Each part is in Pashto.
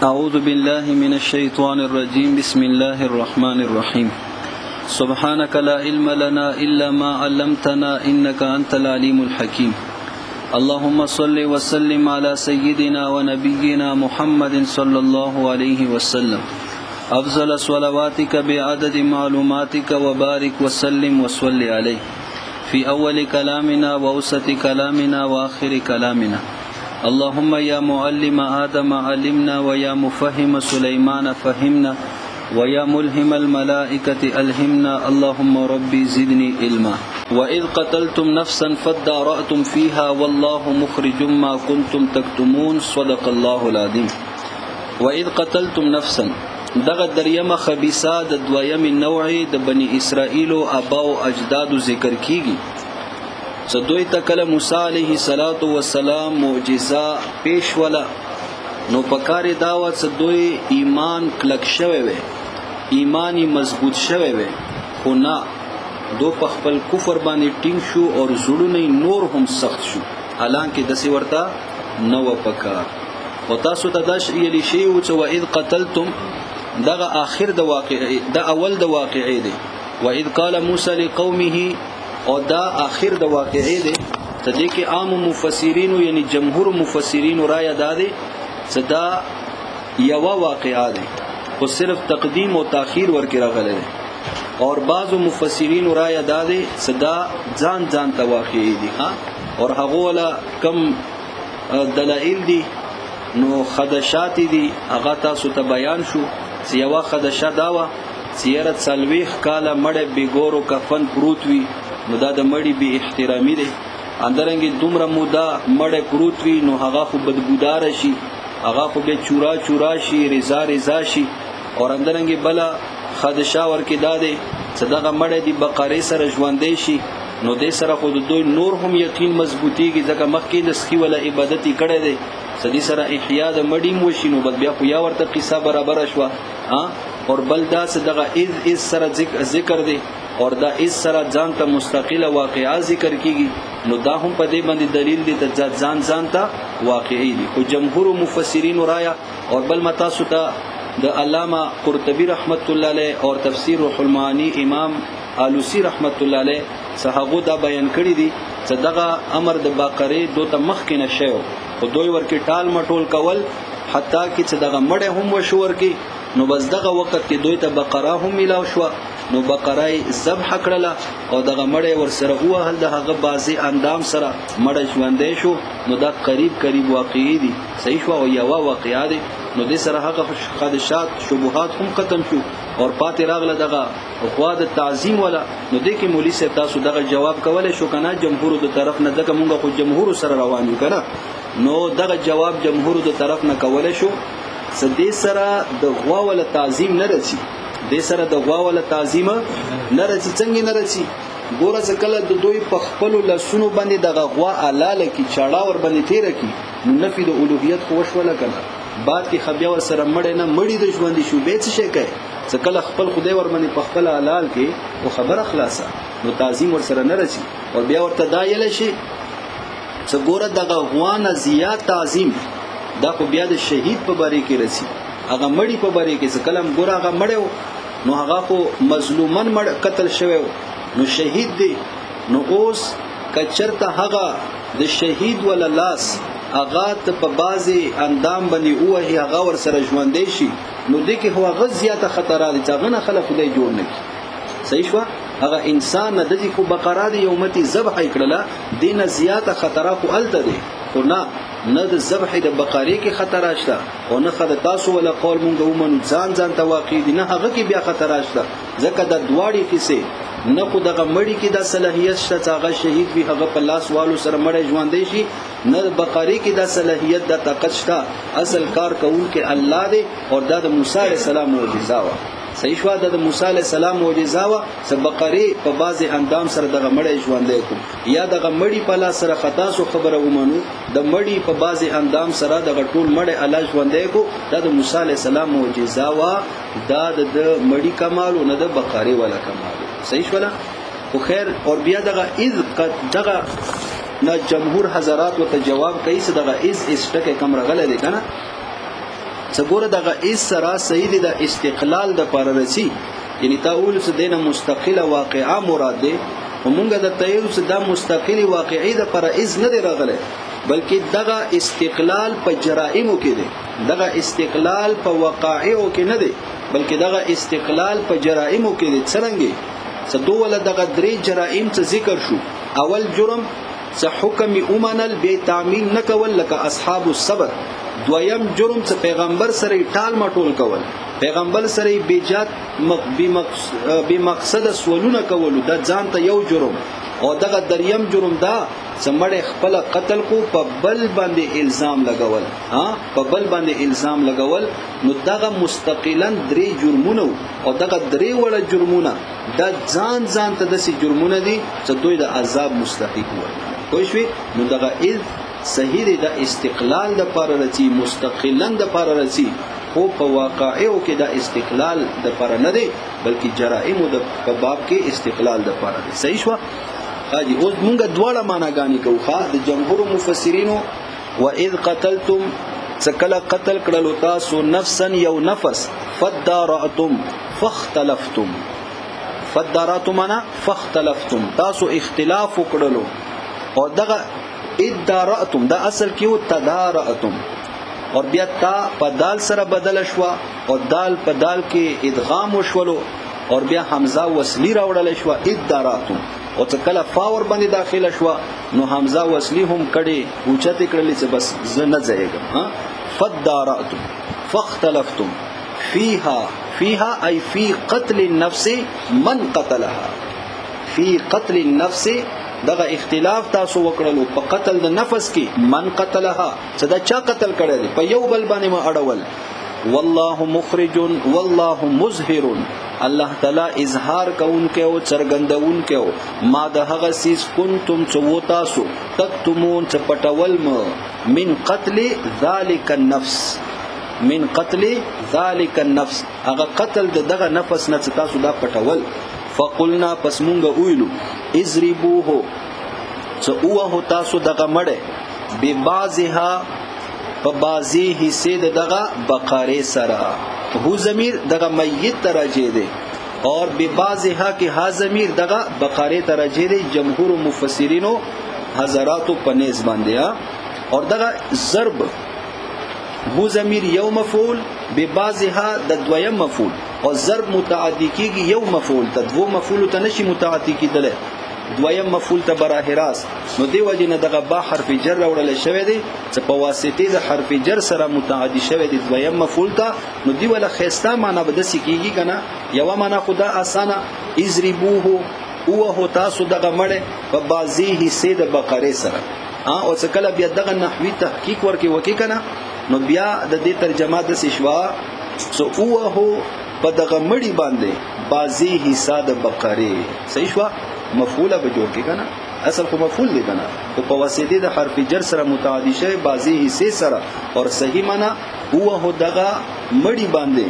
أعوذ بالله من الشيطان الرجيم. بسم الله الرحمن الرحيم. سبحانك لا علم لنا إلا ما علمتنا إنك أنت العليم الحكيم. اللهم صل وسلم على سيدنا ونبينا محمد صلى الله عليه وسلم. أفضل صلواتك بعدد معلوماتك وبارك وسلم وصل عليه في أول كلامنا وأوسط كلامنا وآخر كلامنا. اللهم يا معلم آدم علمنا، ويا مفهم سليمان فهمنا، ويا ملهم الملائكة ألهمنا. اللهم ربي زدني علما. وإذ قتلتم نفسا فادارأتم فيها والله مخرج ما كنتم تكتمون. صدق الله العظيم. وإذ قتلتم نفسا، دغه دریمه خبیثه د دویمې نوعې د بني اسرائیلو اباو اجدادو ذکر کیږي. چې دوی ته کله موسی علیه الصلاة والسلام معجزه پیش وله، نو پکار یې دا وه چې دوی ایمان کلک شوی وی، ایمان یې مضبوط شوی وی، خو نه، دو په خپل کفر باندې ټینګ شو او زړونه یې نور هم سخت شو، حالانکه داسې ورته نه وه پکار. او تاسو ته دا ویلی شوي وو چې واذ قتلتم، دغه آخر د واقعې، د اول د واقعې دی. واذ قال موسی لقومه، او دا آخر د واقعې دی. ته دې کې عام مفسرینو یعنی جمهور مفسرینو رایه دا دی چې دا یوه واقعه دی، خو صرف تقدیم او تاخیر ورکې راغلی دی. اور بعضو مفسرینو رایه دا دی چې دا ځان ځان ته واقعې دي. ها، اور هغو ولا کم دلایل دي نو خدشات دي، هغه تاسو ته بیان شو. چې یوه خدشه دا وه چې یاره 40 کاله مړی بې ګورو کفن پروت وي، نو دا د مړي بې احترامي دی. اندرنګې دومره موده مړی پروت وي نو هغه خو بدبوداره شي، هغه خو بیا چورا چورا شي، رضا رضا شي. اور اندرنګې بله خدشه ورکې دا دی چې دغه مړی د بقرې سره ژوندی شي، نو دې سره خو د دوی نور هم یقین مضبوطیږي، ځکه مخکې د سخي ولا عبادت یې کړی دی، چې دې سره احیا د مړي هم وشي، نو بس بیا خو یا ورته قصه برابره شوه. اور بل دا چې دغه اذ اذ سره ذکر دی، اور دا اذ سره ځان ته مستقله واقعه ذکر کیږي، نو دا هم په دې باندې دلیل دی ته ځان ځان ته واقعي دي. خو جمهور مفسرین رایا، اور بل ما تاسو ته د علامه قرطبي رحمت الله علیه اور تفسیر روح المعانی امام آلوسی رحمت الله علیه څه هغو دا بیان کړی دي چې دغه امر د بقرې دوی ته مخکې نه شوی، خو دوی ورکې ټال مټول کول، حتی کې چې دغه مړی هم وشو ورکې، نو بس دغه وخت کې دوی ته بقره هم میلاو شوه، نو بقره یې ذبح کړله او دغه مړی ورسره ووهل، د هغه بعضې اندام سره مړی ژوندی شو. نو دا قریب قریب واقعي دي، صحیح شوه، او یوه واقعه دی. نو دې سره هغه خدشات شبهات هم ختم شو، اور پاتې راغله دغه غوا د تعظیم ولا. نو دې کې مولوي صاحب تاسو دغه جواب کولی شو که نه؟ جمهور د طرف نه، ځکه مونږ خو جمهور سره روان یو که نه، نو دغه جواب جمهور د طرف نه کولی شو چې دې سره د غوا ولا تعظیم نه رسي، دې سره د غوا ولا تعظیم نه رسي. څنګه نه رسي؟ ګوره چې کله د دوی په خپلو لاسونو باندې دغه غوا حلاله کړي، چاړه ورباندې تېره کړي، نو نفي د الوهیت خو وشوله که نه؟ بعد کې خو بیا ورسره مړی نه، مړي د ژوندي شو، بیا څه شی کوي؟ چې کله خپل خدای ورباندې په خپله حلال کړي، خو خبره خلاصه، نو تعظیم ورسره نه رسي. او بیا ورته دا یلی شي چې ګوره دغه غوا نه زیات تعظیم دا خو بیا د شهید په باره کې رسي، هغه مړي په باره کې. چې کله هم ګوره هغه مړی و، نو هغه خو مظلومن مړ قتل شوی و، نو شهید دی. نو اوس که چېرته هغه د شهید ولا لاس هغه ته په بعضې اندام باندې ووهي، هغه ورسره ژوندی شي، نو دې کې خو هغه زیاته خطره ده چې هغه نه خلک خدای جوړ نه کړي. صحیح شوه؟ هغه انسان نه داسې خو بقره دی یو متې ذبح یې کړله، دې نه زیاته خطره خو هلته دی. خو نه، نه د ذبح د بقرې کې خطره شته، او نه ښه د تاسو ولا قول مونږ ومنو ځان ځان ته واقع دي، نه هغه کې بیا خطره شته. ځکه دا دواړې قصې نه خو دغه مړي کې دا صلاحیت شته چې هغه شهید وي، هغه په لاس والو سره مړی ژوندی شي، نه بقرې کې دا صلاحیت دا طاقت شته. اصل کار کوونکی الله دی، او دا د موسی علیه السلام معجزه وه. صحیح شوه؟ دا د موسی علیه السلام معجزه وه چې بقرې په بعضې اندام سره دغه مړی ژوندی کړو، یا دغه مړي په لاس سره خطا سو خبره ومنو، د مړي په بعضې اندام سره دغه ټول مړی الله ژوندی کړو، دا د موسی علیه السلام معجزه وه. دا د مړي کمال و، نه د بقرې والا کمال. صحیح شوله؟ خو خیر. اور بیا دغه اذ قد دغه نه جمهور حضرات ورته جواب کوي چې دغه اذ اس ټکی کم راغلی دی که نه؟ څه ګوره دغه اس سره صحیح دی، د استقلال د پاره رسی، یعنی تا اول څه دینه مستقله واقعه مراد دی، مونږ د تیو څه دا مستقلی واقعي د پر از نه دی راغلی، بلکې دغه استقلال په جرائمو کې دی، دغه استقلال په وقایعو کې نه دی، بلکې دغه استقلال په جرائمو کې دی. څرنګه څه دوله دغه درې جرائم څه ذکر شو؟ اول جرم څه حکم اومنل به تعمیل نه کول لکه اصحاب السبت. دویم جرم څه پیغمبر سره ټال مټول کول، پیغمبر سره بیجات بی مقصد سوالونه کول، دا ځان ته یو جرم. او دغه دریم جرم دا چې مړ خپل قتل کو په بل باندې الزام لګول، ها په بل باندې الزام لګول. نو دغه مستقلا درې جرمونه او دغه درې وړه جرمونه دا ځان ځان ته داسې جرمونه دي چې دوی د عذاب مستحق وي. پوه شوې؟ نو دغه اذ صحیح دی، د استقلال د پاره رسی، مستقلا د پاره رسی، خو په واقعو کې د استقلال د پاره نه دی، بلکې جرائمو د په باب کې استقلال د پاره دی. صحیح شو؟ حاجی اوس مونږ دواړه معناګانې کوو. ښا د جمهور مفسرینو واذ قتلتم څکله قتل کړلو تاسو نفسا یو نفس، فدارأتم فاختلفتم، فدارأتم معنا فاختلفتم، تاسو اختلاف وکړلو. او دغه ادارأتم دا اصل کې و تدارأتم، اور بیا تا په دال سره بدل شوه او دال په دال کې ادغام وشولو، اور بیا حمزه وصلی راوړل شوه اداراتم، او چې کله فا ور باندې داخله شوه نو حمزه وصلی هم کړي اوچته کړلې چې بس زه نه ځایږم. ها فداراتم فاختلفتم فيها، فيها اي في قتل النفس من قتلها، في قتل النفس دغه اختلاف تاسو وکړلو په قتل د نفس کې، من قتلها چې دا چا قتل کړی دی، په یو بل باندې ما اړول. والله مخرج والله مظهر، الله تعالی اظهار کوونکی او څرګندونکی او ما د هغه څیز کنتم چې و تاسو تکتمون چې پټول مو، من قتل ذلک النفس، من قتل ذلک النفس، هغه قتل د دغه نفس نه چې تاسو دا پټول. فقلنا پس مونږ ویلو اضربوه څه اوه تاسو دغه مړی ببعضها په بعضی حصے د دغه بقره سره، هو ضمیر دغه میت ته راجع دی، اور ببعضها کې ها ضمیر دغه بقره ته راجع دی جمهور مفسرینو حضراتو په نس باندې. اور دغه ضرب هو ضمیر یو مفعول، ببعضها د دویم مفعول، او ضرب متعدی کیږي یو مفعول ته، دوو مفعول ته نشي متعدی کیدلی، دویم مفعول ته براه راست. نو دی وجه نه دغه با حرف جر راوړل شوی دی چې په واسطه د حرف جر سره متعدی شوی دی دویم مفعول ته. نو دی ولا خسته معنا به دسی کیږي کنه، یو معنا خدا اسانه اضربوه اوه تاسو دغه مړ په بازی حصے د بقره سره. او څه کله بیا دغه نحوی تحقیق ورکی وکی کنه، نو بیا د دې ترجمه د شوا سو اوه په دغه مړی باندې بازی حصہ د بقره. صحیح شو؟ مفعوله به جوړ کی کنه، اصل خو مفعول دی کنه، خو په واسطه د حرف جر سره متعدی شوی بازی حصے سره. اور صحیح معنا اوه دغه مړی باندې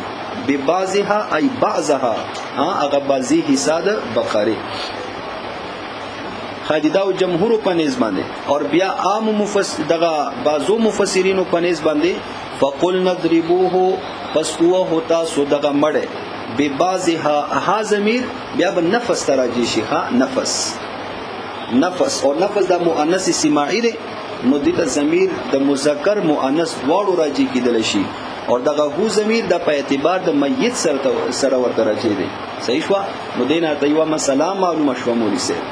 ببعضها ای بعضها، هغه بازی حصہ د بقره. خادیدا او جمهور په نس باندې، اور بیا عام مفسر دغه بعضو مفسرینو په نس باندې فقل نضربوه پس اوه تاسو دغه مړی ببعضها، ها ضمیر بیا به نفس ته راجع شي، ها نفس، نفس او نفس د مؤنث سماعي دی، نو دته ضمیر د مذکر مؤنث دواړو راجع کیدل شي، اور دغه هو ضمیر د په اعتبار د میت سره ورته راجع دی. صحیح شو؟ نو دینه ته یو مسله معلومه شوه مولوی صاحب،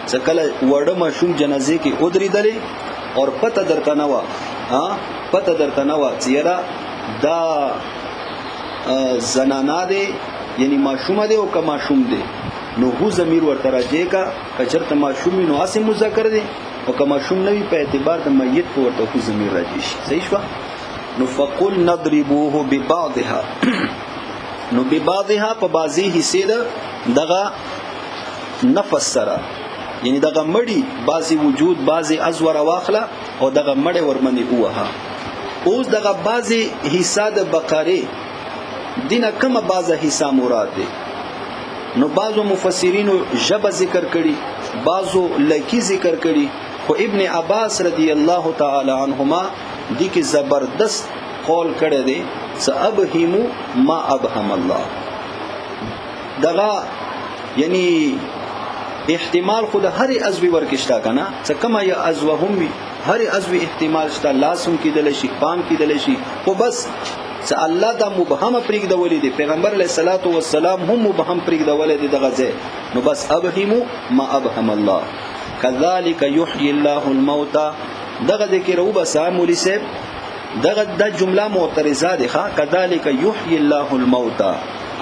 چې کله وړه ماشوم جنازې کې ودرېدلې اور پته درته نه وه، ها پته درته نه وه چې یاره دا زنانا دی یعنی ماشومه دی او که ماشوم دی، نو هو ضمیر ورته راجع کا، که چېرته ماشوم وي نو هسې مذکر دی، او که ماشوم نه وي په اعتبار د میت په ورته هو ضمیر راجع شي. صحیح شوه؟ نو فقل نضربوه ببعضها، نو ببعضها په بعضی حصے د دغه نفس سره، یعنی دغه مړی بعضی وجود بعضی ازور واخله او دغه مړی ورباندې ووهه. اوس دغه بعضی حصہ د بقره دینه کومه بعضه حصہ مراد دی؟ نو بعضو مفسرینو ژبه ذکر کړي، بعضو لکی ذکر کړي، خو ابن عباس رضی الله تعالی عنهما دي کې زبردست قول کړی دی. سأبهم ما ابهم الله. دغه یعنی احتمال خود هر عضو ورکشتا کنه، څه کما یا عضو هم وي، هر عضو احتمال شته، لاس هم کېدل شي، پام کېدل شي، خو بس څه الله دا مبهم پرېږدولې دي، پیغمبر علیه الصلاۃ والسلام هم مبهم پرېږدولې دي دغه ځای. نو بس ابهم ما ابهم الله. كذلك يحيي الله الموتى. دغه ذکر وبسا مولوی صاحب، دغه د جمله معترضه ده. كذلك يحيي الله الموتى.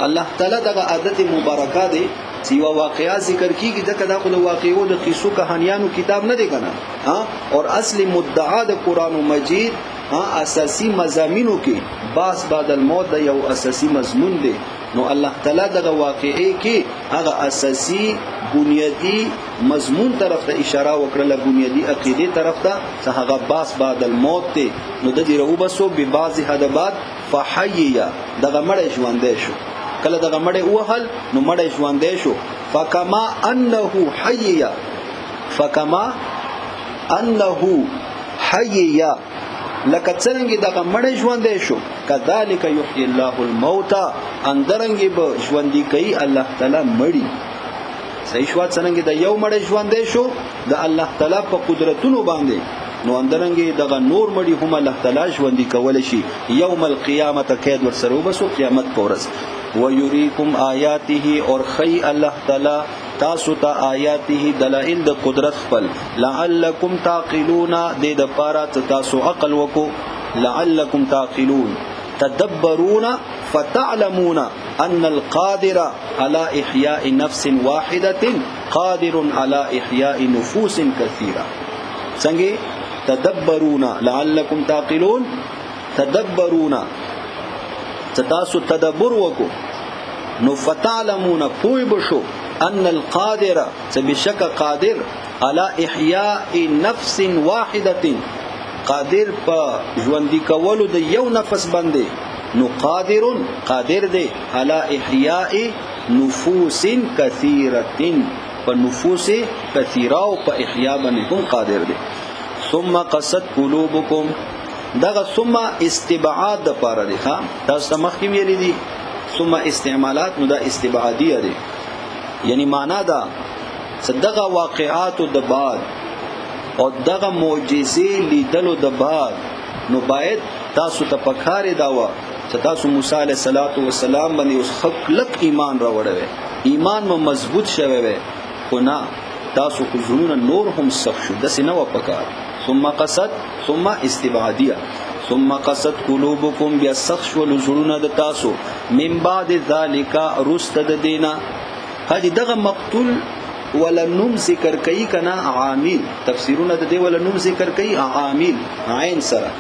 الله تعالی دغه عادت مبارکه ده چې یو واقعا ذکر کیږي، دغه د خو واقعو د قصو کہانیانو کتاب نه دی کنه. ها، اور اصل مدعا د قران مجید ها اساسي مزامینو کې باس بعد الموت د یو اساسي مضمون دی. نو الله تعالی دغه واقعې کې هغه اساسي بنیادی مضمون طرف ته اشاره وکړه، بنیادی عقیده طرف ته، چې هغه باس بعد الموت دی. نو د دې روبسو به بعض حد بعد فحیا، دغه مړ ژوندې شو. کله دغه مړ وهل نو مړ ژوندې شو. فکما انه حیا، فکما انه حیا، لکه څنګه دغه مړ ژوندې شو، کذالک یحیی الله الموتى، اندرنګ به ژوندې کوي الله تعالی مړی. صحیح شو؟ څنګه د یو مړ ژوندې شو د الله تعالی په قدرتونو باندې، نو اندرنګ دغه نور مړی هم الله تعالی ژوندې کول شي یوم القیامت. قید ورسره وبسو قیامت پر ورځ. ویریکم آیاته، اور خی الله تعالی تاسو ته آیاته دلائل د قدرت خپل، لعلکم تعقلون، د د پاره تاسو عقل وکو. لعلکم تعقلون تدبرون فتعلمون ان القادر على احیاء نفس واحده قادر على احیاء نفوس كثيره. څنګه تدبرون لعلکم تعقلون؟ تدبرون تاسو تدبر وکو، نو فتعلمون پوی بشو ان القادر، چې بشک قادر على احیاء نفس واحده، قادر په ژوندۍ کولو د یو نفس باندې، نو قادر قادر دی على احیاء نفوس کثیره، په نفوس کثیره او په احیاء باندې هم قادر دی. ثم قست قلوبکم، دغه ثم استبعاد د پاره دی. ها، تاسو مخکې ویلي دي ثم استعمالات، نو دا استبعادیه دی، یعنی معنا دا دغه واقعات د بعد او دغه معجزې لیدلو د بعد، نو باید تاسو ته پکاره دا و چې تاسو موسی علیه الصلاۃ والسلام باندې اوس خلق ایمان راوړی وي، ایمان مو مضبوط شوی وي، خو نه تاسو خو زړونه نور هم سخت شو، داسې نه وه پکار. ثم قصد، ثم استبعادیه، ثم قصد قلوبکم، بیا سخت شول زړونه د تاسو، من بعد ذالک، رست د دینا. هدي دغه مقتول ولا نوم ذکر کوي کنا عامل، تفسیرونه د دې ولا نوم ذکر کوي عامل عین سره.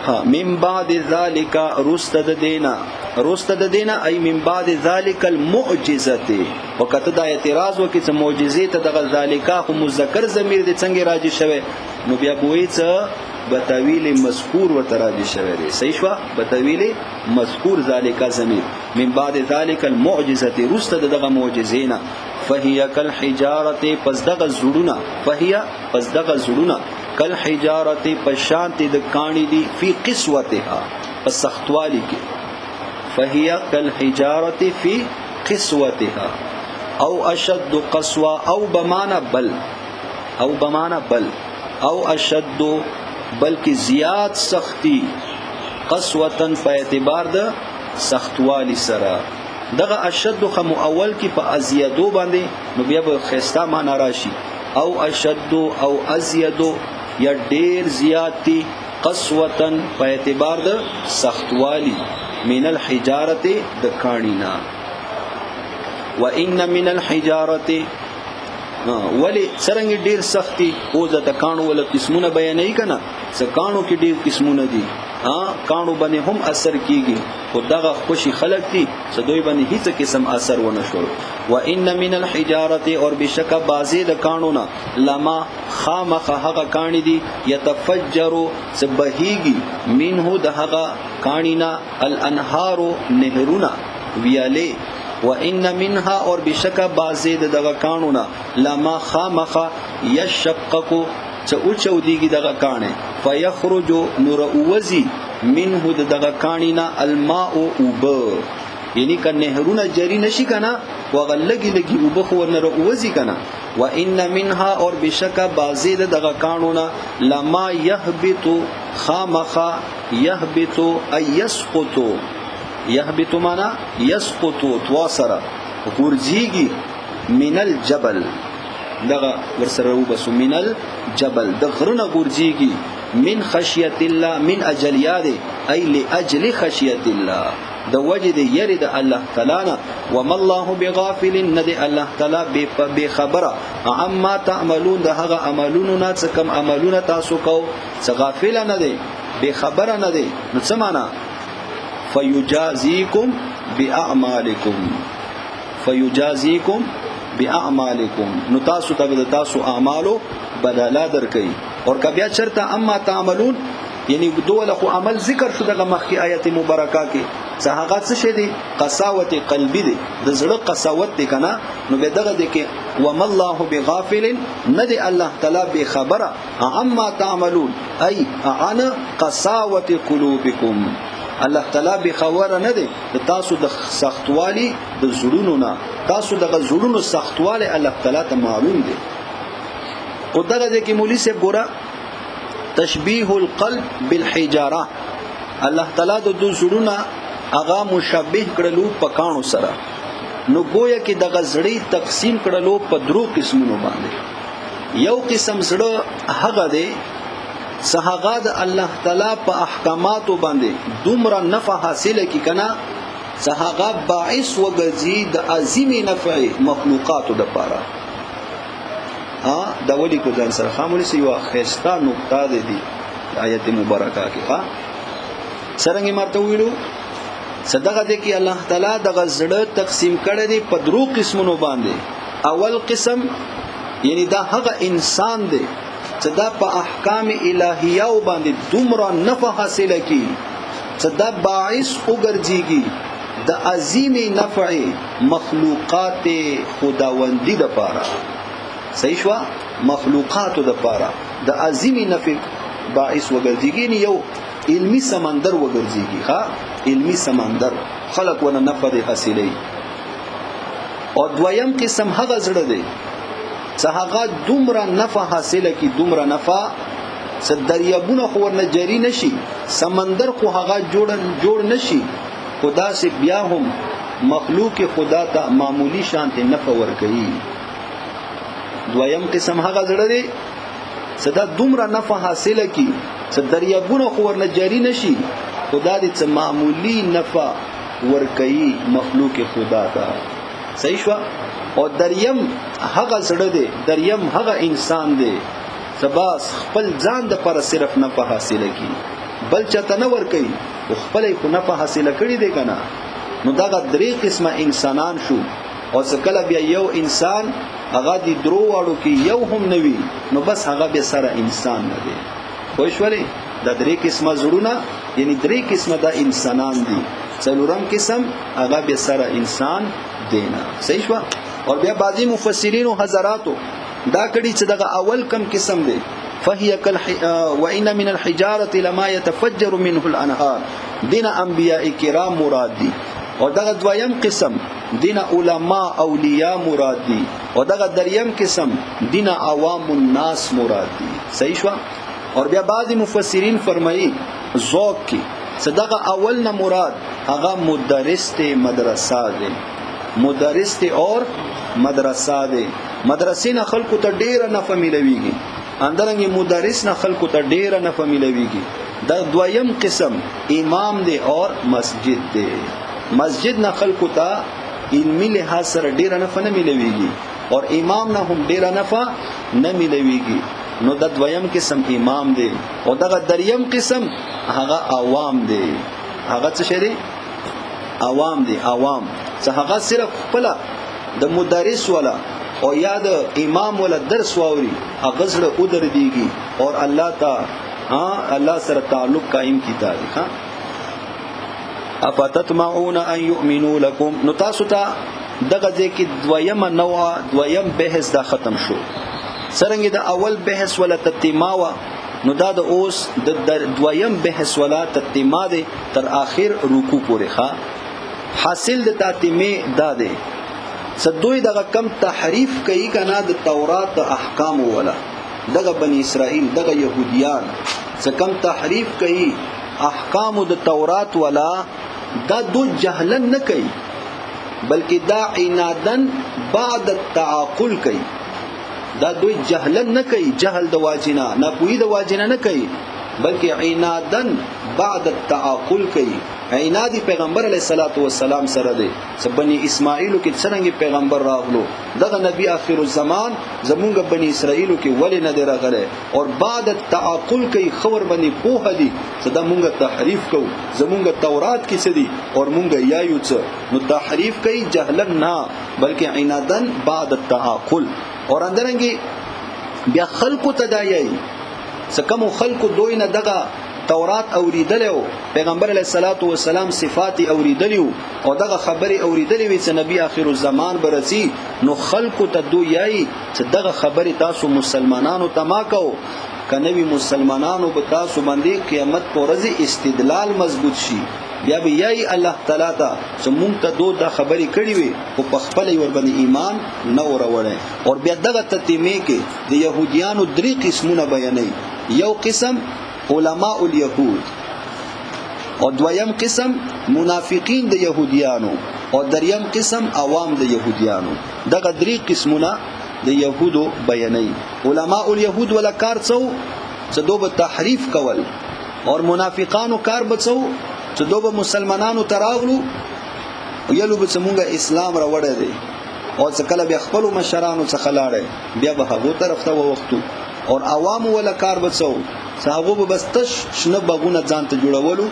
ها، من بعد ذالک رست د دینا، رست د دینا ای من بعد ذالک المعجزه. وکته دا اعتراض وکي چې معجزه ته دغه ذالک خو مذکر ضمیر دې څنګه راځي شوی، نو بیا کوی څه بتاویل مذکور ورته راځي شوی دی. صحیح شو؟ بتاویل مذکور ذالک ضمیر من بعد ذالک المعجزه، رست دغه معجزینا. فهي کالحجاره، پس دغه زړونه، فهي پس دغه زړونه کالحجاره پشانت د کانی دی، فی قسوتها، پس سختوالی کې. فهي کالحجاره فی قسوتها او اشد قسوه، او بمانا بل، او بمانا بل، او اشد بلکې زیات سختی، قسوتن په اعتبار د سختوالی سره. دغه اشد خو اول کې په ازیدو باندې، نو بیا به خستا معنا راشي، او اشد او ازیدو یا ډیر زیات دي، قسوتن په اعتبار د سختوالی، من الحجاره د کانینا. وان من الحجاره، ولی څرنګه ډیر سختی او د کانو ول قسمونه بیانې کنا، څه کانو کې ډیر قسمونه دي، ها کانو باندې هم اثر کیږي، خو دغه خوشي خلق دي چې دوی باندې هیڅ قسم اثر ونه شول. وان من الحجاره، اور بشک بازي د کانو نه، لما خامخ هغه کانی دي، یتفجر څه بهیږي، منه د هغه کانی نه، الانهار نهرونه ویاله. وان منها، اور بشک بازي د دغه کانو نه، لما خامخ یشقق څه اوچو دیږي دغه کانه، فیخرج نور اوزی منه د دغه کانی نه الماء اوب، یعنی که نهرونه جری نشي کنه، وغه لګي لګي اوب خو ورنه وځي کنه. وان منها، اور بشکا بازی د دغه کانو نه، لما يهبط، خامخا يهبط اي يسقط، يهبط معنا يسقط، تواسره غورځيږي، من الجبل، دغه ورسره وبسو، من الجبل د غرنه غورځيږي، من خشیت الله، من اجل یاد ای لاجل خشیت الله، د وجه د یری د الله تعالی نه. وما الله بغافل، ند الله تعالی بے خبره، عما تعملون، د هغه عملونو نه څه کم عملونه تاسو کو، څه غافل نه دی، بے خبره نه دی. نو څه معنا؟ فیجازیکم باعمالکم، فیجازیکم باعمالکم، نو تاسو ته د تاسو اعمالو بدلا درکې. اور کبیا چرته اما تعملون، یعنی دوله خو عمل ذکر شو دغه مخکې آیت مبارکه کې، څه هغه څه شه دي؟ قساوت قلبی دي، د زړه قساوت دي کنه. نو به دغه دي کې وم الله بغافل، نه دی الله تعالی به خبره، عما تعملون ای عن قساوت قلوبکم، الله تعالی به خبره نه دی د تاسو د سختوالي د زړونو نه، تاسو دغه زړونو سختوالی الله تعالی ته معلوم دی. او دغه دې کې مولوی صاحب ګوره تشبیه القلب بالحجاره، الله تعالی د دو زړونه هغه مشابه کړلو په کانو سره. نو گویا کې دغه زړی تقسیم کړلو په درو قسمونو باندې. یو قسم زړه هغه دی څه هغه د الله تعالی په احکاماتو باندې دومره نفع حاصله کی کنه، څه هغه باعث وګرځي د عظیم نفع مخلوقاتو د پاره. ها دا ولي کو ځان سره خامولي سی، یو خستا نقطه ده دی آیت مبارکه کې. ها سرنګ مرته ویلو صدقه دې کې الله تعالی دغه زړه تقسیم کړی دی په درو قسمونو باندې. اول قسم یعنی دا هغه انسان دی چې دا په احکام الهیه باندې دومره نفع حاصله کی چې دا باعث وګرځيږي د عظیم نفع مخلوقات خداوندی د پاره. صحیح شو؟ مخلوقاتو د پاره د عظیم نفع باعث وګرځيږي، یو علمی سمندر وګرځيږي. ها علمی سمندر خلق ونه نفع دی حاصلې. او دویم قسم هغه زړه دی چې هغه دومره نفع حاصله کی، دومره نفع چې دریابونه خو ورنه جری نشي، سمندر خو هغه جوړ نشي، خدا سے بیا هم مخلوق خدا ته معمولی شانته نفع ورکوي. دویم قسم هغه زړه دی چې دا دومره نفع حاصله کی چې دریابونه خو ورنه جاری نشي، خدا دې څه معمولی نفع ورکوي مخلوق خدا ته. صحیح شو؟ او دریم هغه زړه دی، دریم هغه انسان دی چې بس خپل ځان د پر صرف نفع حاصله کی، بل چاته نه ورکوي، او خپل خو نفع حاصله کړي دی کنه. نو دغه درې قسمه انسانان شو. او څه کله بیا یو انسان هغه د درو واړو کې یو هم نه وي، نو بس هغه به سره انسان نه دی. پوه شولې؟ دا درې قسمه زړونه یعنی درې قسمه دا انسانان دي. څلورم قسم هغه به سره انسان دی نه. صحیح شو؟ اور بیا بعضی مفسرین او حضراتو دا کړي چې دغه اول کم قسم دی، فهي كالح... وان من الحجاره لما يتفجر منه الانهار، دین انبیاء کرام مراد دي. او دغه دویم قسم دین علما اولیاء مراد دي. او دغه دریم قسم دین عوام الناس مراد دي. صحیح شو؟ اور بیا بعضی مفسرین فرمایي ذوق کی صدقه اول نه مراد هغه مدرس ته مدرسه دی، مدرس ته اور مدرسه دی. مدرسې نه خلکو ته ډیره نفع ملويږي، اندرنګ مدرس نه خلکو ته ډیره نفع ملويږي. دا دویم قسم امام دی اور مسجد دی. مسجد نه خلکو ته علمی لحاظ سره ډیره نفع نه ملويږي، اور امام نه هم ډیره نفع نه ملويږي. نو دا دویم قسم امام دی. او دغه دریم قسم هغه عوام دی. هغه څه شی دی؟ عوام دی. عوام څه هغه صرف خپل د مدرس ولا او یا د امام ولا درس واوري، هغه زړه ودرديږي او الله تا الله سره تعلق قائم کیتا دی. ها افتتمعون ان يؤمنوا لكم. نو تاسو ته دغه ځای کې دویم نوع دویم بحث دا ختم شو. څرنګه د اول بحث ولا تتما وا، نو دا د اوس د دویم بحث ولا تتمه ده تر آخر رکوع پورې. ښا، حاصل د تاتمه دا ده سدوی دغه کم تحریف کوي کنا د تورات د احکام ولا، دغه بنی اسرائیل دغه يهوديان څه کم تحریف کوي احکام د تورات ولا، دا دو جهلن نه کوي بلکې دا عنادن بعد التعاقل کوي. دا دوی جهلن نه کوي، جهل د واجنا نه پوی د واجنا نه کوي، بلکې عنادن بعد التعاقل کوي. عنادي پیغمبر علیه الصلاۃ والسلام سره دی چې بنی اسماعیلو کې څنګه پیغمبر راغلو، دغه نبی اخر الزمان زمونږ بنی اسرائیلو کې ولې نه دی راغلی؟ اور بعد التعاقل کوي، خبر باندې پوه دي چې دا مونږ تحریف کوو، زمونږ تورات کې څه دي اور مونږ یایو څه. نو تحریف کوي جهلن نه بلکې عنادن بعد التعاقل. اور اندرنګي بیا خلکو ته دا یایي څه کوم خلکو دوی نه دغه تورات اوریدل او پیغمبر علیه الصلاۃ والسلام صفات اوریدل او دغه خبره اوریدلې وي چې نبی اخر الزمان برسي، نو خلکو ته دوی یایي چې دغه خبره تاسو مسلمانانو ته ما کو، کنوي مسلمانانو به تاسو باندې قیامت پر ورځ استدلال مضبوط شي. بیا به یایي الله تعالی ته چې مونږ ته دوی دا خبرې کړې وي خو په خپل ور باندې ایمان نه وروړي. اور بیا دغه تتیمه کې د يهودیانو درې قسمونه بیانوي. یو قسم علماء اليهود، او دویم قسم منافقین د يهودیانو، او دریم قسم عوام د يهودیانو. دغه درې قسمونه د يهودو بیانوي. علماء اليهود ولا کار څو چې دوی به تحریف کول، اور منافقانو کار به څو چې دوی به مسلمانانو ته راغلو یلو به څه مونږه اسلام راوړی دی، او څه کله بیا خپلو مشرانو څخه لاړی بیا به هغو طرف ته ووختو. اور عوام ولا کار به څو چې هغو به بس تش شنه باغونه ځان ته جوړولو،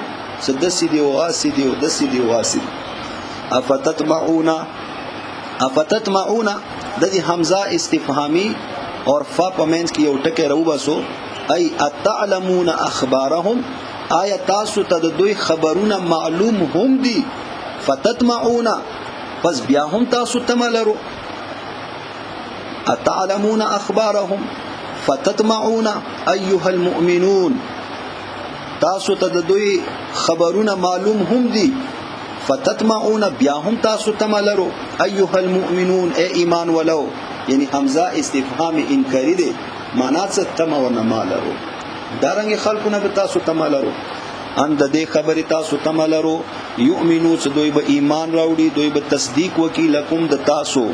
څه داسې دي او هاسې دي او داسې دي او هاسې دي. افتطمعون، افتطمعون د دې همزه استفهامي اور فا په منځ کې یو ټکی راوباسو. ای اتعلمون اخبارهم، آیا تاسو ته د دوی خبرونه معلوم هم دي؟ فتطمعون، پس بیا هم تاسو تمه لرو. اتعلمون اخبارهم فتطمعون ایها المؤمنون، تاسو ته د دوی خبرونه معلوم هم دي، فتطمعون بیا هم تاسو تمه لرو. ایها المؤمنون، ای ایمان ولو، یعنی حمزه استفهام انکاری دی، معنا څه تمه ورنه ما لرو، دارنګ خلکو نه به تاسو تمه لرو. ان د دې خبرې تاسو تمه لرو. یؤمنو چې دوی به ایمان راوړي، دوی به تصدیق وکړي لکم د تاسو.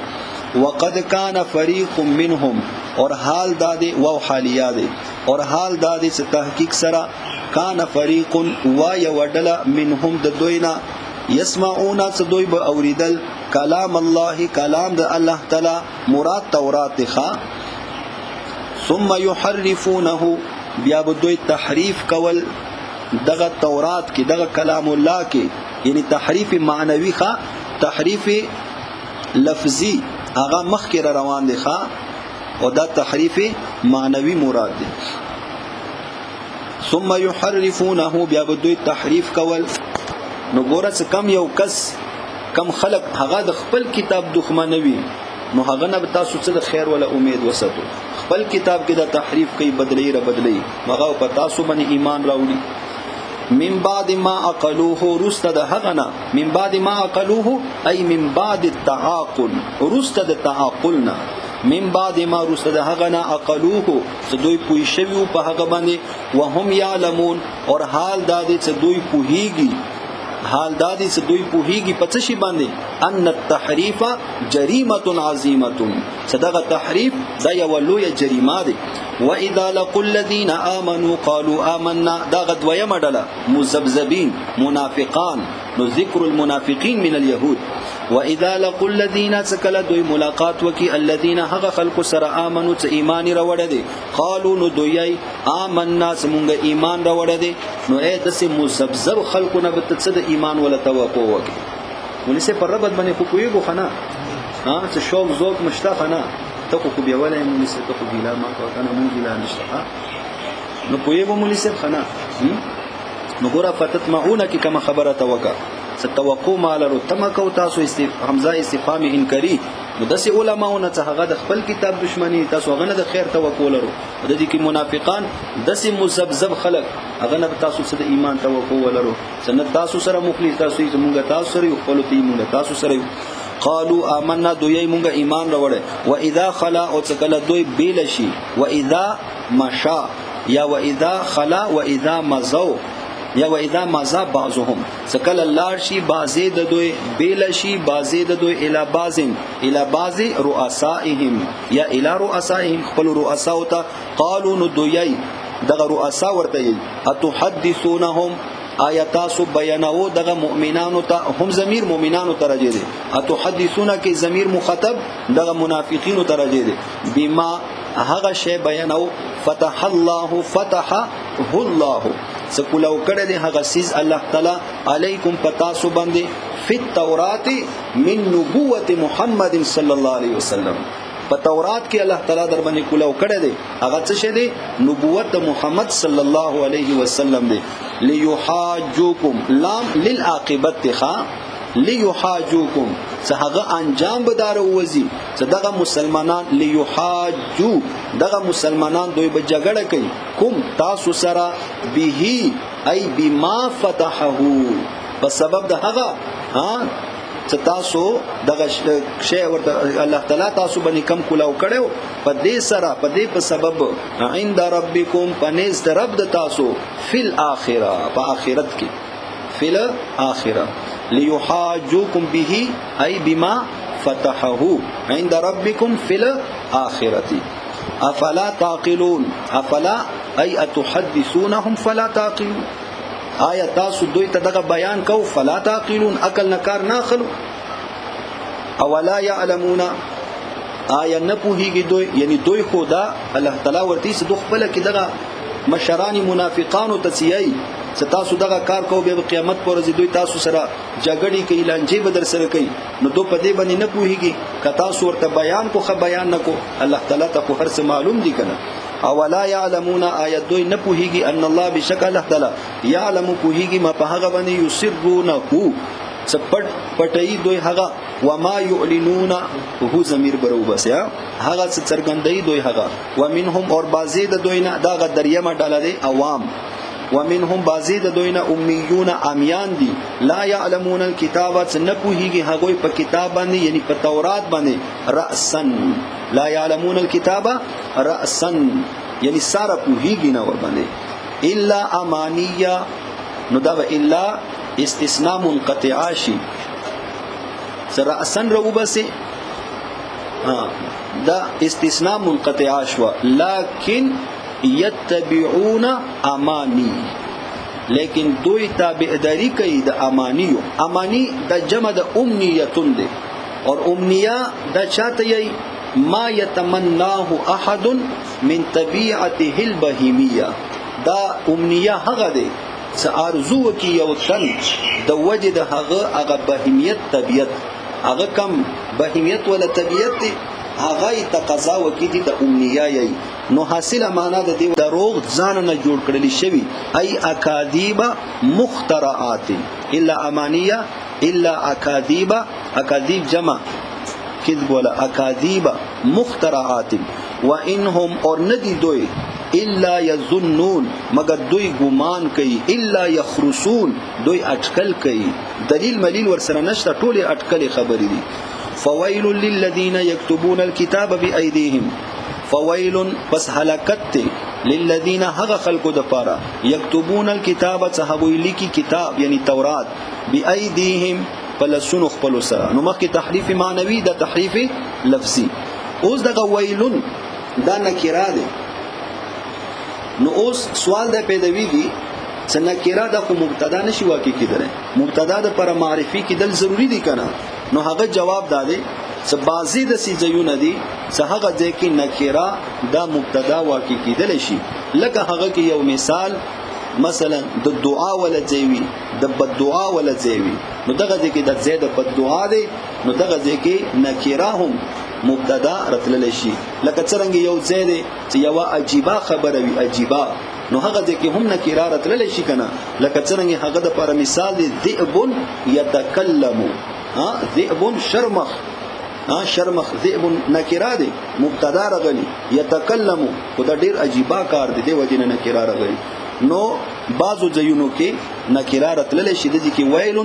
وقد کان فریق منهم، اور حال دا دی واو حالیه دی، اور حال دا دی چې تحقیق سره کان فریق وا یو ډله منهم د دوی نه یسمعون چې دوی به اوریدل کلام الله، کلام د الله تعالی، مراد تورات ښا. ثم يحرفونه، بیا به دوی تحریف کول دغه تورات کې، دغه کلام الله کې، یعنی تحریف معنوي ښا، تحریف لفظي هغه مخکې را روان دی ښا، او دا تحریف معنوي مراد دی. ثم يحرفونه، بیا به دوی تحریف کول. نو ګوره چې کم یو کس کم خلق هغه د خپل کتاب دښمنوي، نو هغه نه به تاسو څه د خیر ولا امید وساتو. خپل کتاب کې دا تحریف کوي، بدلی را بدلی، هغه په تاسو باندې ایمان راوړي. من بعد ما عقلوه، رسته د هغه نه، من بعد ما عقلوه ای من بعد التعاقل، رسته د تعاقل نه، من بعد ما رسته د هغه نه عقلوه چې دوی پوه شوي په هغه باندې، وهم یعلمون، اور حال دا دی چې دوی پوهیږي، حال دا دی چې دوی پوهیږي په څه شي باندې؟ ان التحریف جریمه عظیمه، چې دغه تحریف دا یوه لویه جریمه ده. واذا لقوا الذين امنوا قالوا آمنا، دا دویمه ډله مذبذبین منافقان، نو ذکر المنافقین من اليهود. واذا لقوا الذين څکله دوی ملاقات وکي الذين هغه خلق سره امنو چې ایمان راوړی دي، قالوا نو دوی آمنا چې مونږ ایمان راوړی دي. نو اې داسې مذبذب خلقو نه به ته څه د ایمان ولا توقع وکړي؟ ولې پر ربط باندې خو پوهېږو خو نه، ها څه شوق ذوق مشته خو نه، ته خو بیا ولې مولوي صاحب ته خو ګیله ما کوه که نه، مونږ ګیله نشته. ها نو پوهېږو مولوي صاحب خو نه. نو ګوره فتطمعونه کې کومه خبره ته وکړه، څه توقع ما لرو، تمه کو تاسو حمزه استفهام انکاري، نو داسې علماونه چې هغه د خپل کتاب دشمنی، تاسو هغه نه د خیر توقع لرو. د دې کې منافقان داسې مزبذب خلک، هغه نه تاسو څه د ایمان توقع ولرو؟ څنګه تاسو سره مخلص تاسو یې، مونږ تاسو سره یو، خپل ته مونږ تاسو سره یو. قالو آمنا، دوی مونږ ایمان راوړل. و اذا خلا، او څکله دوی بیل شي، و اذا مشا، یا و اذا خلا و اذا مزو، یا و اذا مزا بعضهم، څکله لاړ شي بعضې د دوی، بیل شي بعضې د دوی، الی بعضن، الی بعض رؤسائهم یا الی رؤسائهم، خپل رؤسا ته، قالو، نو دوی دغه رؤسا ورته یي، اتحدثونهم، آیا تاسو بیانو دغه مؤمنانو ته؟ هم ضمیر مؤمنانو ته راځي دي، اتحدثون کې ضمیر مخاطب دغه منافقینو ته راځي دي. بما، هغه شی بیانو، فتح الله، فتح الله، سکولو کړه دي هغه سیز الله تعالی، علیکم، پتا سو باندې، فی التورات من نبوت محمد صلی الله علیه وسلم. په تورات کې الله تعالی در باندې کولاو کړی دی، هغه څه شه دی؟ نبوت محمد صلی الله علیه وسلم دی. لیحاجوکم، لام للعاقبت خا، لیحاجوکم، څه هغه انجام به دار وزي څه دغه مسلمانان، لیحاجو، دغه مسلمانان دوی به جګړه کوي، کوم، تاسو سره، به ای بما فتحه، په سبب د هغه ها چې تاسو دغه شی ورته الله تعالی تاسو باندې کم کولاو کړو، په دې سره، په دې په سبب، عند ربکم، پنيز د رب د تاسو، فل اخره، په اخرت کې، فل اخره. ليحاجوكم به اي بما فتحه عند ربكم في الاخره. افلا تعقلون، افلا اي اتحدثونهم فلا تعقلون، آیا تاسو دوی ته دغه بیان کو، فلا تعقلون، عقل نه کار نه خلو. اولا يعلمون، آیا نه پوهیږي دوی؟ یعنی دوی خدا الله تعالی ورته څه دوی خپل کې دغه مشران منافقانو ته چیای چې تاسو دغه کار کو، به قیامت پر ورځ دوی تاسو سره جګړې کوي، لانجې به در سره کوي، نو دوی په دې باندې نه پوهیږي؟ که تاسو ورته بیان کو، خه بیان نکو، الله تعالی ته خو هر څه معلوم دي کنه. اولا يعلمون، آیت دوی نه پوهیږي، ان الله، بشک الله تعالی، يعلم، پوهیږي، ما، په هغه باندې، یسرونه هو، څه پټ پټي دوی هغه، وما يعلنون، هو ضمیر برو بس، یا هغه څه څرګندوي دوی هغه. ومنهم، اور بازی د دوی نه، دا غدریمه ډله دی عوام، ومنهم، بازی د دوی نه، امیون، امیان دي، لا يعلمون الكتاب، څه نه پوهیږي هغه په کتاب باندې، یعنی په تورات باندې، راسا، لا يعلمون الكتاب راسا، یعنی ساره پوهیږي نه ور باندې، الا امانیه. نو دا الا استثناء منقطعه شي، سره راسا رو بسه، دا استثناء منقطعه شو. لكن يتبعون امانی، لیکن دوی تابعداري کوي د امانیو. امانی د جمع د امنیتون دی، اور امنیه د چاته یی؟ ما يتمناه احد من طبيعته البهيميه. دا امنیه هغه دی چې ارزو کی یو تن د وجه د هغه هغه بهیمیت طبیعت، هغه کم بهیمیت ولا طبیعت دی، هغه تقاضا وکي دي د امنیه یی. نو حاصله معنا د دې دروغ ځان نه جوړ کړل شوی، ای اکاذیب مخترعات، الا امانیه، الا اکاذیب، اکاذیب جمع کذب ولا، اکاذیب مخترعات. وانهم، اور ندی دوی، الا یظنون، مگر دوی ګمان کوي، الا یخرسون، دوی اٹکل کوي، دلیل ملیل ور سره نشته، ټوله اٹکل خبرې دي. فویل للذین یكتبون الكتاب بأيديهم، فویل، پس هلاکت ته، للذین، هغه خلکو د پاره، یكتبون الكتاب، څه هغوی لیکي کتاب، یعنی تورات، بأيديهم، پلسونو خپل سره. نو مخکې تحریف معنوي، د تحریف لفظي. اوس دغه ویلون دا نکره ده. نو اوس سوال دا پیدا ویږي چې نکره د خو مبتدا نشي واقع کیدل، مبتدا د پر معرفي کیدل ضروری دي کنه؟ نو هغه جواب دا دی چې بعضی د سی ځایونه دي چې هغه ځای کې نکره دا مبتدا واقع کیدل شي، لکه هغه کې یو مثال، مثلا د دعا ولا ځای وي، د بد دعا ولا ځای وي، نو دغه ځای کې د ځای د بد دعا دی، نو دغه ځای کې نکره هم مبتدا راتلل شي. لکه څنګه یو ځای دی چې یو عجیبه خبره وي، عجیبه، نو هغه ځای کې هم نکره راتلل شي کنه؟ لکه څنګه هغه د پر مثال دی، ذئب یتکلم، ها، ذئب، شرمخ، ها شرمخ ذئب نکره دی، مبتدا رغلی، یتکلم، خو دا ډیر عجیبه کار دی، دی وجه نه نکره رغلی. نو بعضو ځایونو کې نکره راتللی شي، د کې ویل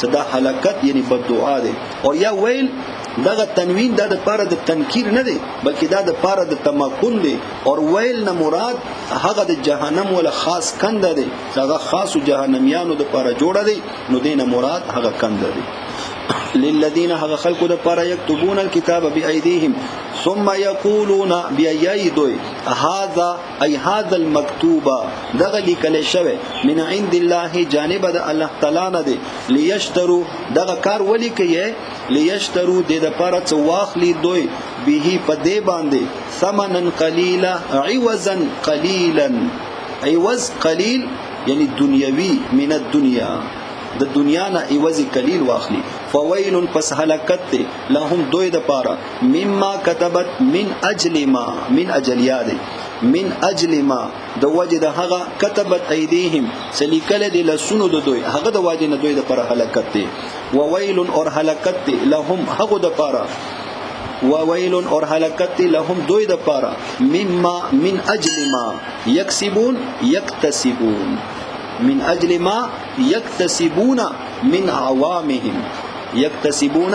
صدا هلاکت یعنی بدعا دی. او یا ویل دغه تنوین دا د پاره د تنکیر نه دی، بلکې دا د پاره د تمکن دی. او ویل نه مراد هغه د جهنم ولا خاص کنده دی، هغه خاص جهنميانو د پاره جوړه دی، نو دینه مراد هغه کنده دی. للذین هغه خلقو د پاره یكتبون الكتاب بأيديهم ثم يقولون بأيدي هذا ای هذا المكتوب، دغه لیکل شوی من عند الله جانب د الله تعالی نه دی. ليشترو دغه کار ولی کوي؟ ليشترو د د پاره څه واخلي دوی به په دې باندې ثمنا قليلا عوضا قليلا، عوض قلیل یعنی دنیوي، من الدنیا، د دنیا نه عوض قلیل واخلي. فویل پس هلاکت ته لهم دوی د پاره مما كتبت من اجل ما، من اجل یاد، من اجل ما د وجه د هغه كتبت ایدیهم سلیکل د لسونو د دوی، هغه د وجه نه دوی د پاره هلاکت ته. وویل اور هلاکت ته لهم هغه د پاره، وویل اور هلاکت لهم دوی د پاره مما من اجل ما یکسبون یکتسبون، من اجل ما یکتسبون من عوامهم، یکتسبون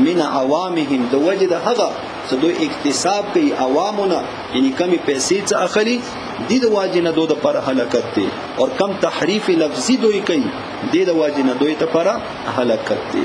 من عوامهم د وجه د هغه څه دوی اکتساب کوي عوامونه، یعنی کمی پیسې څه اخلي دي، د واجب نه دوی د پر هلاکت دی. او کم تحریف لفظي دوی کوي، دي د واجب نه دوی ته پر هلاکت دی.